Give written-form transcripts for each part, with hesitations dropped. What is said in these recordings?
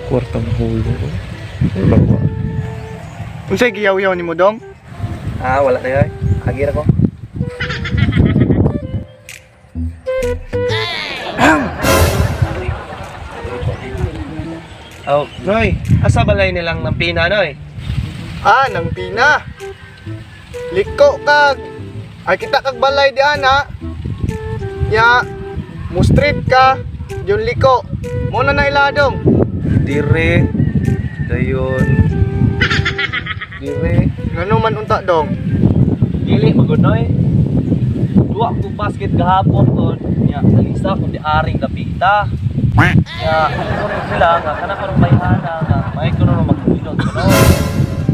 Kwarta mahulog ko. Wala ba? Unsay giyaw-yaw nimo, dong? Ah, wala na yun. Agi ra ko. Oh, Noy, asa balay nilang ng pina, Noy? Ah, nang pina. Liko kag ay kita kag balay di ana. Ya, mo street ka, yun liko. Mo na na iladong. Dire, dayon. Dire. Ngano man unta, dong? Dili magud, Noy. Duwa ko basket gahapon kon. Nya, nalisa kung di aring dapita. Nya, ingon sila nga kana karong bayhana nga may kuno no maghilot kuno.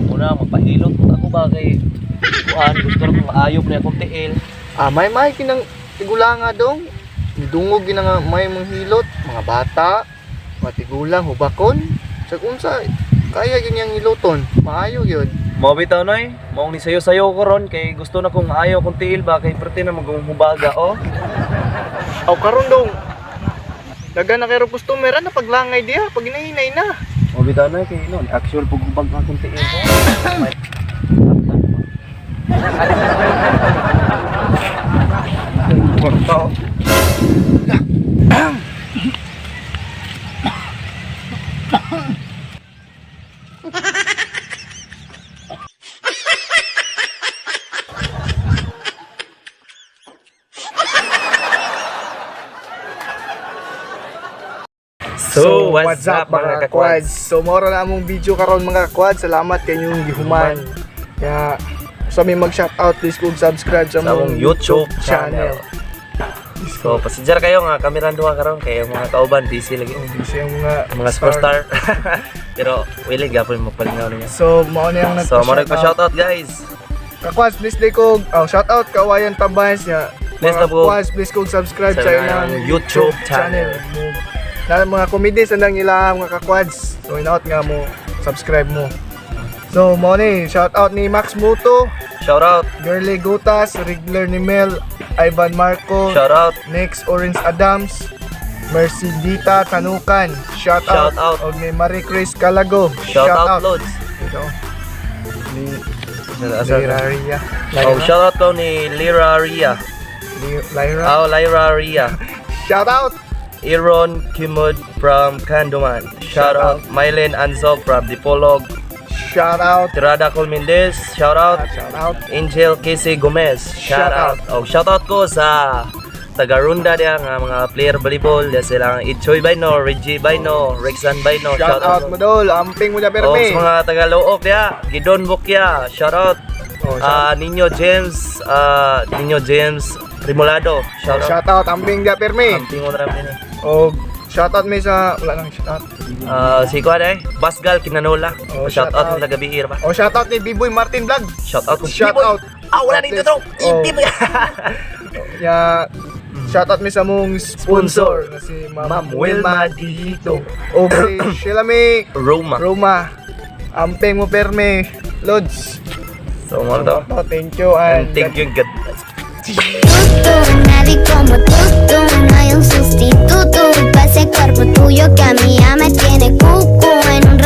Una magpahilot ako ba kay kuan gusto ra kong maayo na akong tiil. Ah, may may kinang tigulanga, dong. Nidungog gina nga may manghilot, mga bata, mga tigulang, hubakon. Sa unsa kaya yun yang hiloton, maayo yun. Mao bitaw, Noy, maong ni sayo-sayo ko ron kay gusto na kong maayo akong tiil ba kay prete na maghubaga oh. Aw karon, dong. Daga na kay customer na paglangay diha, pag hinahinay na. Mao bitaw, Noy, kay no, actual pug hubag akong tiil ko. Kwarta. So, what's up, mga kakwads? So moro na among video karon, mga kakwads. Salamat kay inyong gihuman. Kaya sa mi mag-shoutout, please kung subscribe sa Sa among among YouTube channel. So, pasensya kayo nga kami duha karon kay ang mga kauban busy lagi. Oh, busy ang mga Mga superstar. Pero willing gapon magpalingaw niya. So mao na ang So, mo nagpa-shoutout. shoutout, guys. Kakwads, please like kog oh, shoutout Kawayan Tabans niya. Please Mga na po. Kakwads, please kog subscribe Sa sa ilang ilang YouTube channel. Na mga comedians na ila mga kakwads. So inaot nga mo subscribe mo. So mao ni shoutout ni Max Muto, Shout out, Girly Gutas, Rigler ni Mel, Ivan Marco, shout out. Next Orange Adams, Mercy Dita Tanukan, shout out, Shout out. Og ni Marie Chris Calago, Shout out, Lods. Ito. Ni Lyra Ria. Oh, shout out ko ni Lyra Ria. Lyra. Oh, Lyra Ria. Shout out. Aaron Kimud from Kanduman. Shout Shout out. Mylen Anzog from Dipolog. Shout out. Tirada Colmendez. Shout out. Shout out. Angel Casey Gomez. Shout Shout out. Oh, shout out ko sa taga-Runda diya nga mga player volleyball. Diya silang Itchoy Bayno, Reggie Bayno, Rexan Bayno. Shout out mo dol. Amping mo na Oh, perme. sa mga taga-Look diya, Gidon Bukya. Shout out. Oh, shout, Ah, Ninyo James, Ninyo James Rimulado. Shout out. shout out amping dia perme. Amping mo na rin. Og shout out mi sa wala nang shout out. Ah, si kuan eh, Basgal Kinanola. Oh, Shout shout out out. sa taga Biir ba. Oh, shout out ni Biboy Martin Vlog. Shout out. Shout Biboy. out. Ah, wala dito to. Oh. Biboy. Ya, shout out mi sa mong sponsor na si Ma'am Ma'am Wilma Wilma Dito. Og si Sheila May Roma. Roma. Amping mo perme. Lods. So, mo to. Oh, thank you And and thank you God. Tú, nadie como tú, tú, no hay un sustituto pa' ese cuerpo tuyo que a mí ya me tiene cucu en un rato.